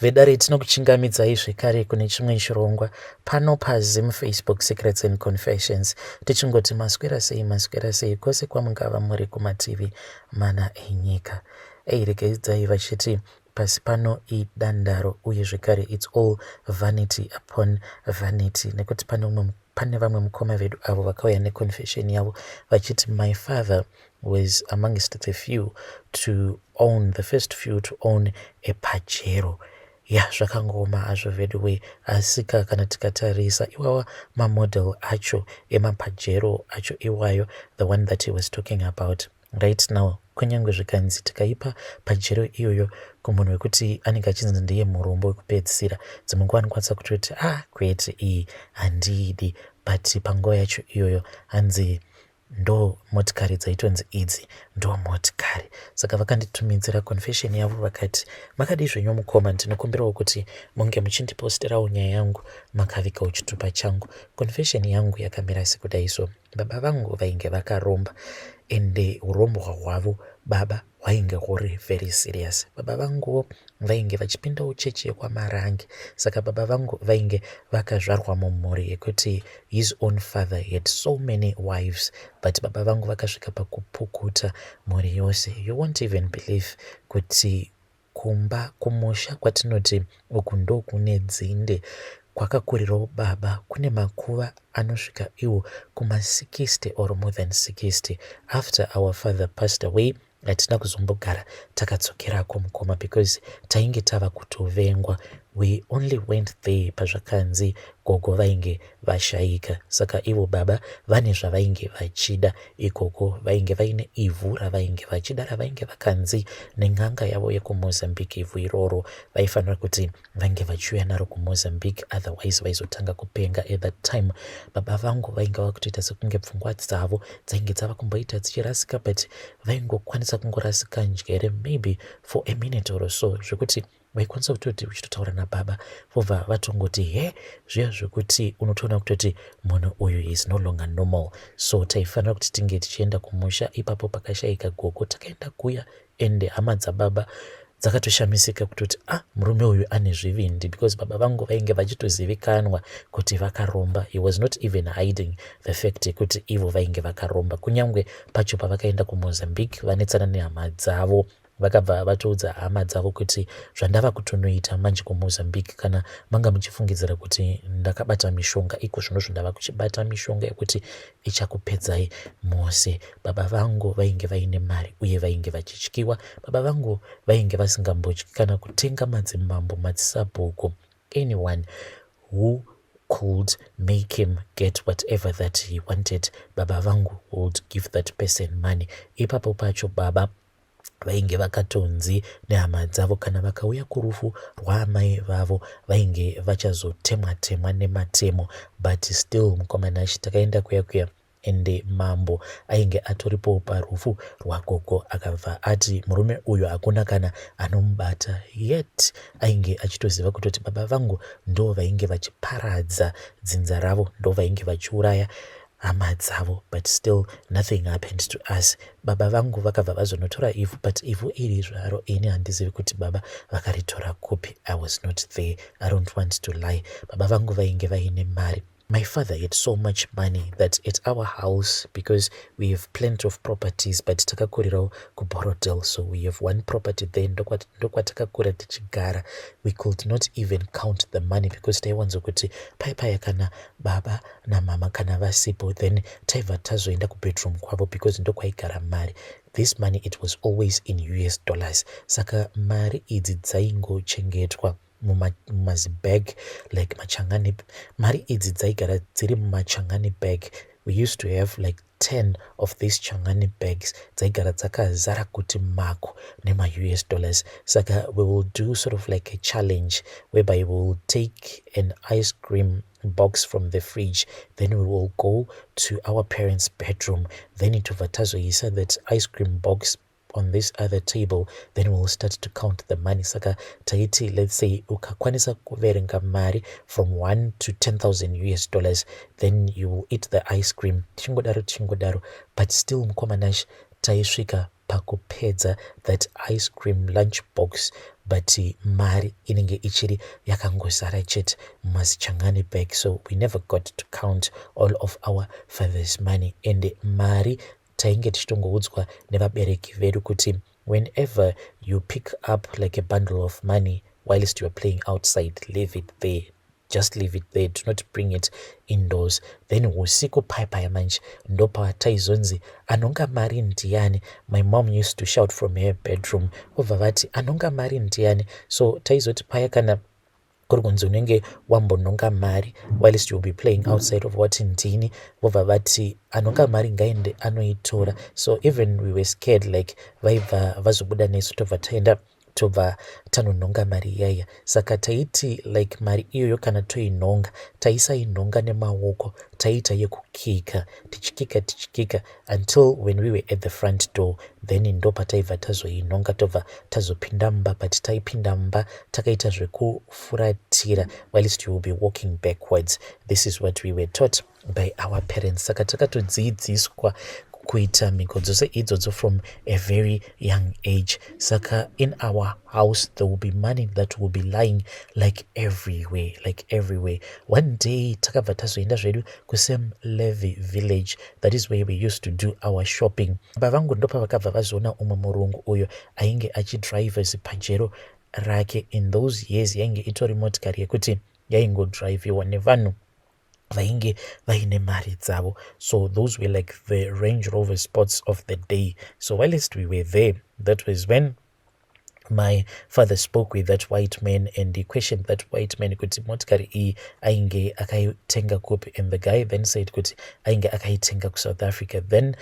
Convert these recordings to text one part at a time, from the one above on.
Vedare, tinokuchingamidzai zvekare kune chimwe chirongwa pano paZim Facebook Secrets and Confessions. Tichingoti maswera sei, maswera sei kwose kwamungava muri kumativi mana enyika. Ei, regedzai vachiti pasi pano idandaro uye zvekare it's all vanity upon vanity, nekuti pane umwe, pane vamwe mukoma vedu avo vakauya neconfession yavo vachiti, "My father was amongst the few to own, the first few to own a Pajero." Ya, zvakangooma hazvo veduwe, asika kana tikatarisa iwawa mamodel acho emaPajero acho iwayo, the one that he was talking about right now, kunyange zvikanzi tikaipa Pajero iyoyo kumunhu wekuti anenge achinzi ndiye murombo wekupedzisira, dzimwe nguva anokwanisa kutoti, "Ah, kwete, iyi handiidi." But panguva yacho iyoyo hanzi ndo motikari dzaitonzi idzi ndo motikari. Saka vakanditumidzira confession yavo vakati, "Makadii zvenyu mukoma? Ndinokumbirawo kuti munge muchindiposterawo nyaya yangu makavigawo chitupa changu. Confession yangu yakamira sekudai so. Baba vangu vainge vakaromba, ende urombwa hwavo baba hwainge huri very serious. Baba vanguwo vainge vachipindawo chechi yekwaMarange. Saka baba vangu vainge vakazvarwa mumhuri yekuti his own father had so many wives, but baba vangu vakasvika pakupukuta mhuri yose. You won't even believe kuti kumba kumusha kwatinoti uku ndokune dzinde kwakakurirawo baba, kune makuva anosvika iwo kuma60 or more than 60. After our father passed away, hatina kuzombogara takadzokerako mukoma, because tainge tava kutovengwa. We only went there pazvakanzi gogo vainge vashayika. Saka ivo baba vane zvavainge vachida ikoko. Vainge vaine ivhu ravainge vachida, ravainge vakanzi nen'anga yavo yekuMozambique ivhu iroro vaifanira kuti vange vachiuya naro kuMozambique, otherwise vaizotanga kupenga. At that time baba vangu vainge vakutoita sekunge pfungwa dzavo dzainge dzava kumboita dzichirasika, but vaingokwanisa kungorasika njere maybe for a minute or so, zvekuti vaikwanisa kutoti uchitotaura nababa vobva vatongoti he, zviya zvekuti unotoona kutoti munhu uyu is no longer normal. So taifanira kuti tinge tichienda kumusha ipapo pakashayika gogo. Takaenda kuya, ende hama dzababa dzakatoshamisika kutoti, "Ah, murume uyu ane zvivindi," because baba vangu vainge vachitozivikanwa kuti vakaromba. He was not even hiding the fact yekuti ivo vainge vakaromba. Kunyange pacho pavakaenda kuMozambique vanetsana nehama dzavo, vakabva vatoudza hama dzavo kuti, "Zvandava kutonoita manje kuMozambique, kana manga muchifungidzira kuti ndakabata mishonga, iko zvino zvandava kuchibata mishonga yekuti ichakupedzai mose." Baba vangu vainge vaine mari uye vainge vachityiwa. Baba vangu vainge vasingambotyi kana kutenga madzimambo, madzisabhuku, anyone who could make him get whatever that he wanted, baba vangu would give that person money. Ipapo pacho baba vainge vakatonzi nehama dzavo kana vakauya kurufu rwaamai vavo vainge vachazotemwa temwa nematemo. But still, mukoma Nashi, takaenda kuya kuya, ende mambo ainge atoripo parufu rwagogo akabva ati murume uyu hakuna kana anomubata. Yet ainge achitoziva kutoti baba vangu ndo vainge vachiparadza dzinza ravo, ndo vainge vachiuraya hama dzavo, but still nothing happened to us. Baba vangu vakabva vazonotora ivhu, but ivhu iri zvaro ini handizivi kuti baba vakaritora kupi. I was not there. I don't want to lie. Baba vangu vainge vaine mari. My father had so much money that at our house, because we have plenty of properties, but takakurirawo kuBorrowdale, so we have one property there ndokwatakakura tichigara. We could not even count the money because taiwanzokuti pai paya kana baba namama kana vasipo, then taibva tazoenda kubedroom kwavo because ndokwaigara mari. This money, it was always in US dollars. Saka mari idzi dzaingochengetwa mumazibag like machangani. Mari idzi dzaigara dziri mumachangani bag. We used to have like 10 of these changani bags dzaigara dzakazara kuti mako nema-US dollars. Saka we will do sort of like a challenge whereby we will take an ice cream box from the fridge, then we will go to our parents' bedroom, then tobva tazoisa that ice cream box on this other table, then we'll start to count the money. Saka taiti, let's say ukakwanisa kuverenga mari from 1 to 10,000 US dollars, then you will eat the ice cream. Tichingodaro, tichingodaro, but still, mukoma Nash, taisvika pakupedza that ice cream lunch box, but mari inenge ichiri yakangozara chete mumazichangani bag. So we never got to count all of our father's money. And mari tainge tichitongoudzwa nevabereki vedu kuti whenever you pick up like a bundle of money whilst you are playing outside, leave it there, just leave it there, do not bring it indoors. Then usiku pai paya manje ndopataizonzi, "Anonga mari ndiani?" My mom used to shout from her bedroom, vobva vati, "Anonga mari ndiani?" So taizoti paya kana kuri kunzi unenge wambonhonga mari whilst you'll be playing outside, of wati, "Ndini." Vobva vati, "Anonga mari ngaende anoitora." So even we were scared, like vaibva vazobuda nesu, tobva taenda, tobva tanonhonga mari iyaiya. Saka taiti like mari iyoyo kana toinhonga, taisainhonga nemaoko, taiita yekukika, tichikika, tichikika until when we were at the front door. Then ndo pataibva tazoinhonga, tobva tazopinda mumba. But taipinda mumba takaita zvekufuratira whilst you will be walking backwards. This is what we were taught by our parents. Saka takatodzidziswa kuita mhiko dzose idzodzo from a very young age. Saka in our house there will be money that will be lying like everywhere, like everywhere. One day takabva tazoenda zvedu kuSam Levy Village. That is where we used to do our shopping. Baba vangu ndopavakabva vazoona umwe murungu uyo ainge achidrive ziPajero rake. In those years yainge itori motikari yekuti yaingodriviwa nevanhu vainge vaine mari dzavo. So those were like the Range Rover Sports of the day. So whilst we were there, that was when my father spoke with that white man and he questioned that white man kuti motikari iyi ainge akaitenga kupi. And the guy then said kuti ainge akaitenga kuSouth Africa. Then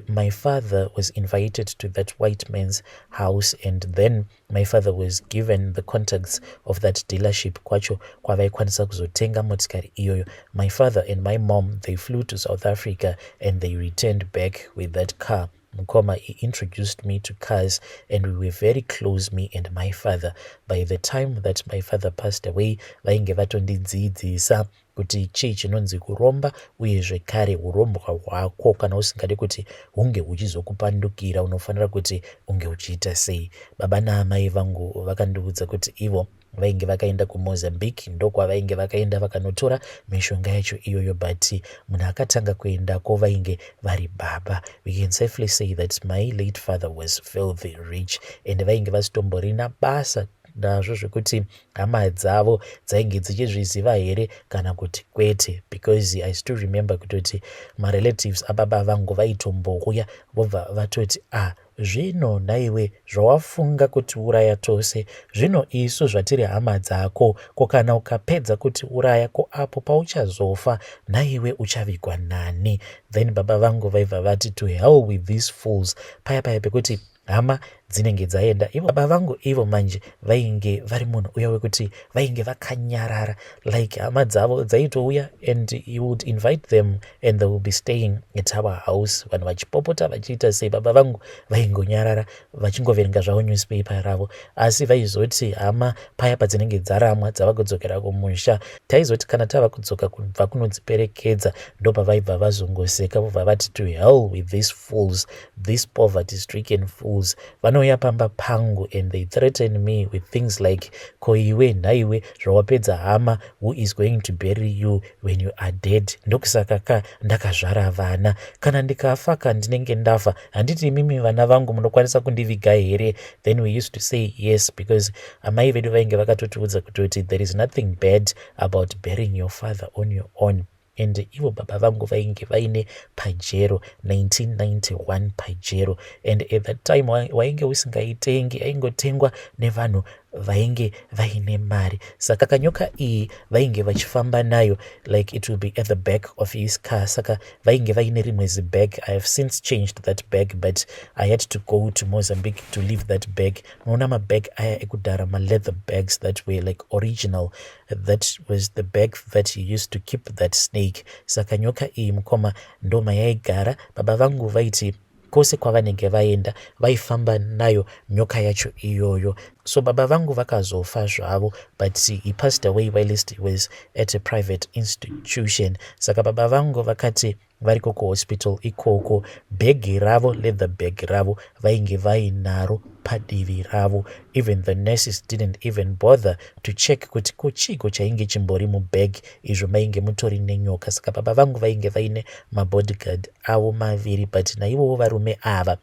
my father was invited to that white man's house and then my father was given the contacts of that dealership kwacho kwavaikwanisa kuzotenga motikari iyoyo. My father and my mom, they flew to South Africa and they returned back with that car. Mukoma, he introduced me to cars and we were very close, me and my father. By the time that my father passed away, vainge vatondidzidzisa kuti chii chinonzi kuromba, uye zvekare urombwa hwako kana usingadi kuti hunge huchizokupandukira, unofanira kuti unge uchiita sei. Baba naamai vangu vakandiudza kuti ivo vainge vakaenda kuMozambique, ndokwavainge vakaenda vakanotora mishonga yacho iyoyo. But munhu akatanga kuendako vainge vari baba. We can safely say that my late father was filthy rich and vainge vasitomborina basa nazvo zvekuti hama dzavo dzainge dzichizviziva here kana kuti kwete, because I still remember kutoti marelatives ababa vangu vaitombouya vobva vatoti, "Ah, zvino nhaiwe, zvawafunga kutiuraya tose, zvino isu zvatiri hama dzako, ko kana ukapedza kutiuraya, ko apo pauchazofa nhaiwe, uchavigwa nani?" Then baba vangu vaibva vati, "To hell with these fools." Paya paya pekuti hama dzinenge dzaenda, ivo baba vangu ivo manje vainge vari munhu uya wekuti vainge vakanyarara. Like hama dzavo dzaitouya and you would invite them and they will be staying at our house, vanhu vachipopota, vachiita sei, baba vangu vaingonyarara vachingoverenga zvavo newspaper ravo. Asi vaizoti hama paya padzinenge dzaramwa, dzava kudzokera kumusha, taizoti kana tava kudzoka kubva kunodziperekedza, ndopavaibva vazongoseka, vobva vati, "To hell with these fools, these poverty stricken fools." Vanouya pamba pangu and they threaten me with things like, "Ko iwe nhaiwe, zvawapedza hama, who is going to bury you when you are dead? Ndokusaka ka ndakazvara vana. Kana ndikafa ka, ndinenge ndafa, handiti? Imimi vana vangu munokwanisa kundiviga here?" Then we used to say yes, because amai vedu vainge vakatotiudza kutoti there is nothing bad about burying your father on your own. And ivo baba vangu vainge vaine Pajero, 1991 Pajero, and at that time wainge usingaitengi, aingotengwa nevanhu vainge vaine mari. Saka kanyoka iyi vainge vachifamba nayo, like it will be at the back of his car. Saka vainge vaine rimwe zibag. I have since changed that bag, but I had to go to Mozambique to leave that bag. Unoona mabag aya ekudhara, maleather bags that were like original, that was the bag that he used to keep that snake. Saka nyoka iyi, mukoma, ndoma yaigara. Baba vangu vaiti kwose kwavanenge vaenda vaifamba nayo nyoka yacho iyoyo. So baba vangu vakazofa zvavo, but he passed away whilst he was at a private institution. Saka baba vangu vakati variko kuhospital ikoko, bhegi ravo, leather bag ravo, vainge vainaro padivi ravo. Even the nurses didn't even bother to check kuti ko chiiko chainge chimbori mubag izvo mainge mutori nenyoka. Saka baba vangu vainge vaine mabodyguard avo maviri, but naivowo varume ava,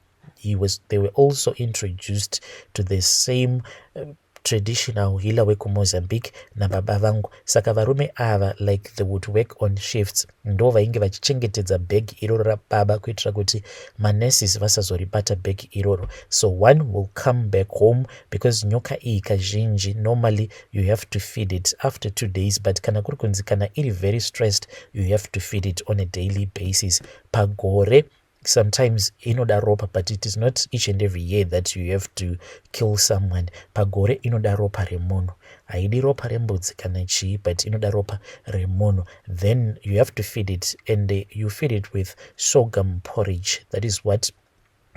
they were also introduced to the same traditional healer wekuMozambique nababa vangu. Saka varume ava, like, they would work on shifts. Ndo vainge vachichengetedza bhegi iroro rababa kuitira kuti manurses vasazoribata bhegi iroro. So one will come back home, because nyoka iyi kazhinji, normally you have to feed it after 2 days, but kana kuri kunzi kana iri very stressed, you have to feed it on a daily basis. Pagore sometimes inoda ropa, but it is not each and every year that you have to kill someone. Pagore inoda ropa remunhu. Haidi ropa rembudzi kana chii, but inoda ropa remunhu. Then you have to feed it, and you feed it with sorghum porridge. That is what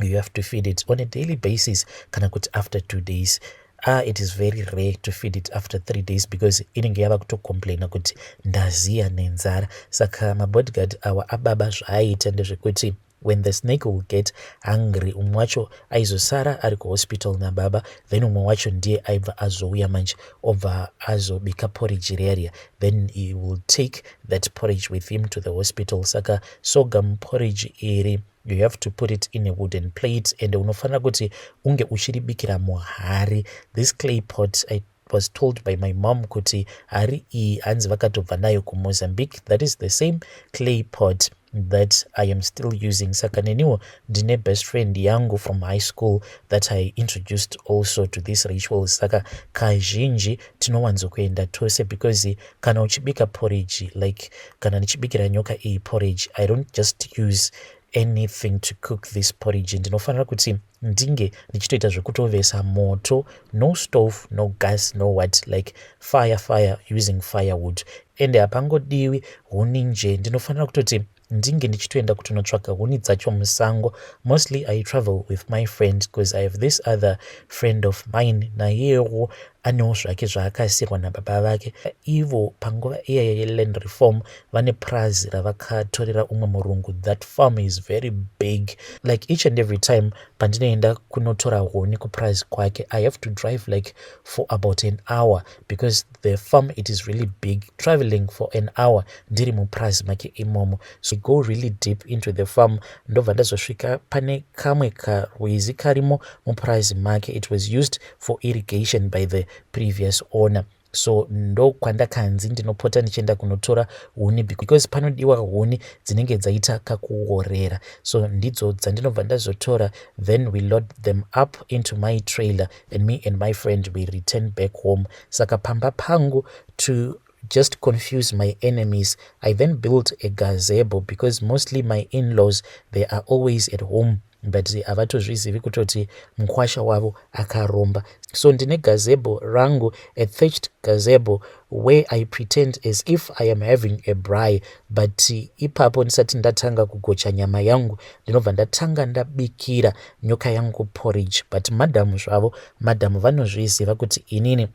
you have to feed it on a daily basis, kana kuti after 2 days. Ah, it is very rare to feed it after 3 days, because inenge yava kutocomplaina kuti ndaziya nenzara. Saka mabodyguard awa ababa zvaaiita ndezvekuti when the snake will get hungry, umwe wacho aizosara ari kuhospital nababa, then umwe wacho ndiye aibva azouya manje, obva azobika porridge riya. Then he will take that porridge with him to the hospital. Saka sorghum porridge iri, you have to put it in a wooden plate, and unofanira kuti unge uchiribikira muhari, this clay pot. I was told by my mom kuti hari iyi hanzi vakatobva nayo kuMozambique. That is the same clay pot that I am still using. Saka neniwo ndine best friend yangu from high school that I introduced also to this ritual. Saka kazhinji tinowanzokuenda tose, because kana uchibika porridge, like kana ndichibikira nyoka iyi porridge, I don't just use anything to cook this porridge. Ndinofanira kuti ndinge ndichitoita zvekutovesa moto. No stove, no gas, no what, like fire, fire, using firewood. Ende hapangodiwi huni nje. Ndinofanira kutoti ndinge ndichitoenda kutonotsvaka huni dzacho musango. Mostly I travel with my friend, because I have this other friend of mine. Naiyewo anewo zvake zvaakasirwa nababa vake. Ivo panguva iyaya yeland reform vane prazi ravakatorera umwe murungu. That farm is very big. Like, each and every time pandinoenda kunotora huni kuprazi kwake, I have to drive like for about an hour, because the farm, it is really big. Traveling for an hour ndiri muprazi make imomo. So go really deep into the farm, ndobva ndazosvika pane kamwe karwizi karimo mupurazi make. It was used for irrigation by the previous owner. So ndokwandakanzi ndinopota ndichienda kunotora huni, because panodiwa huni dzinenge dzaita kakuorera. So ndidzo dzandinobva ndazotora. Then we load them up into my trailer, and me and my friend, we return back home. Saka pamba pangu, to just confuse my enemies, I then built a gazebo, because mostly my in-laws, they are always at home, but havatozvizivi kutoti mukwasha wavo akaromba. So ndine gazebo rangu, a thatched gazebo, where I pretend as if I am having a braai. But ipapo ndisati ndatanga kugocha nyama yangu, ndinobva ndatanga ndabikira nyoka yangu porridge. But madhamu zvavo, madhamu vanozviziva kuti inini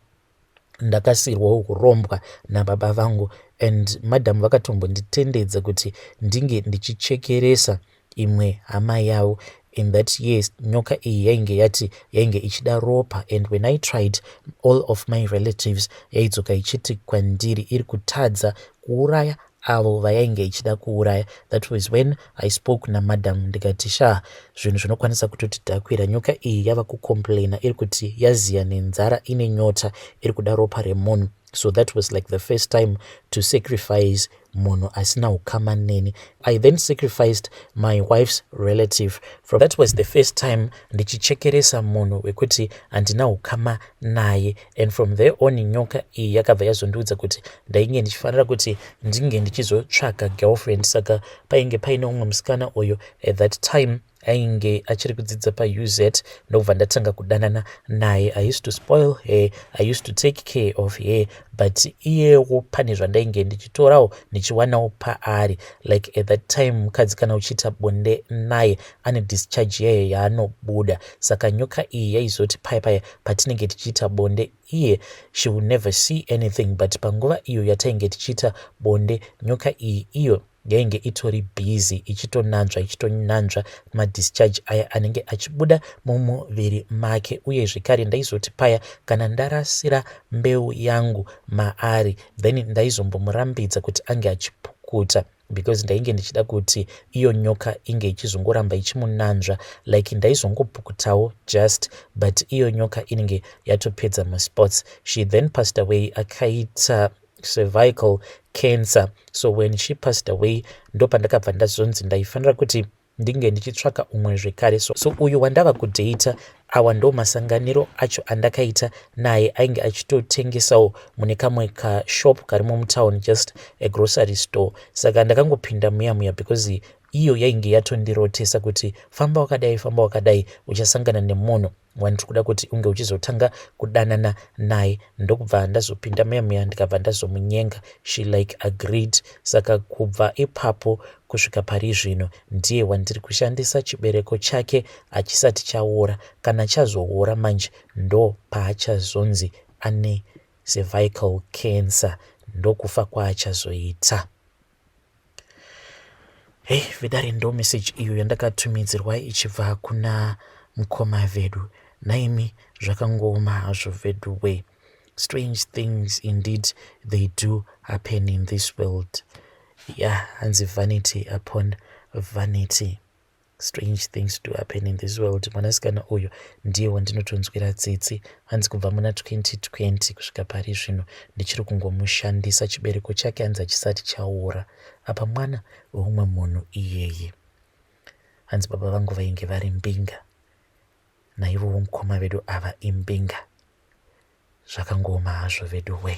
ndakasirwawo urombwa nababa vangu, and madhamu vakatombonditendedza kuti ndinge ndichichekeresa imwe hama yavo. In that year, nyoka iyi yainge yati yainge ichida ropa, and when I tried all of my relatives, yaidzoka ichiti kwandiri iri kutadza kuuraya avo vayainge ichida kuuraya. That was when I spoke namadam, ndikati, "Sha, zvinhu zvinokwanisa kutotidhakwira. Nyoka iyi yava kucomplaina, iri kuti yaziya nenzara, ine nyota, iri kuda ropa remunhu." So that was like the first time to sacrifice munhu asina ukama neni. I then sacrificed my wife's relative. From that was the first time ndichichekeresa munhu wekuti handina ukama naye. And from there on, nyoka iyi yakabva yazondiudza kuti ndainge ndichifanira kuti ndinge ndichizotsvaga girlfriend. Saka painge paine umwe musikana uyo at that time. Ainge achiri kudzidza paUZ, ndokubva ndatanga kudanana naye. I used to spoil her, I used to take care of her, but iyewo pane zvandainge ndichitorawo, ndichiwanawo paari. Like at that time, mukadzi kana uchiita bonde naye ane discharge yayo yaanobuda. Saka nyoka iyi yaizoti paya paya patinenge tichiita bonde, iye she will never see anything, but panguva iyo yatainge tichiita bonde, nyoka iyi iyo yainge itori busy ichitonanzva, ichitonanzva madischarge aya anenge achibuda mumuviri make. Uye zvekare ndaizoti paya kana ndarasira mbeu yangu maari, then ndaizombomurambidza kuti ange achipukuta, because ndainge ndichida kuti iyo nyoka inge ichizongoramba ichimunanzva. Like ndaizongopukutawo just, but iyo nyoka inenge yatopedza maspots. She then passed away, akaita cervical cancer. So when she passed away, ndopandakabva ndazonzi ndaifanira kuti ndinge ndichitsvaka umwe zvekare. So uyu wandava kudheita awa, ndo masanganiro acho andakaita naye. Ainge achitotengesawo mune kamwe kashop karimo mutown, just a grocery store. Saka ndakangopinda muya muya because iyo yainge yatondirotesa kuti famba wakadai, famba wakadai, uchasangana nemunhu wandiri kuda kuti unge uchizotanga kudanana naye. Ndokubva ndazopinda muya muya, ndikabva ndazomunyenga. She like agreed. Saka kubva ipapo kusvika pari zvino ndiye wandiri kushandisa. Chibereko chake hachisati chaora. Kana chazoora manje, ndo paachazonzi ane cervical cancer, ndokufa kwaachazoita. Hei vedare, ndo meseji iyo yandakatumidzirwa ichibva kuna mukoma vedu. Naimi, zvakangooma hazvo vedu we. Strange things indeed, they do happen in this world. Yeah, hanzi vanity upon vanity. Strange things do happen in this world. Mwanasikana uyu ndiye wandinotonzwira tsitsi. Hanzi kubva muna 2020 kusvika pari zvino ndichiri kungomushandisa. Chibereko chake hanzi hachisati chaora. Apa mwana weumwe munhu iyeye. Hanzi baba vangu vainge vari mbinga, naivowo mukoma vedu ava imbinga. Zvakangooma hazvo vedu we.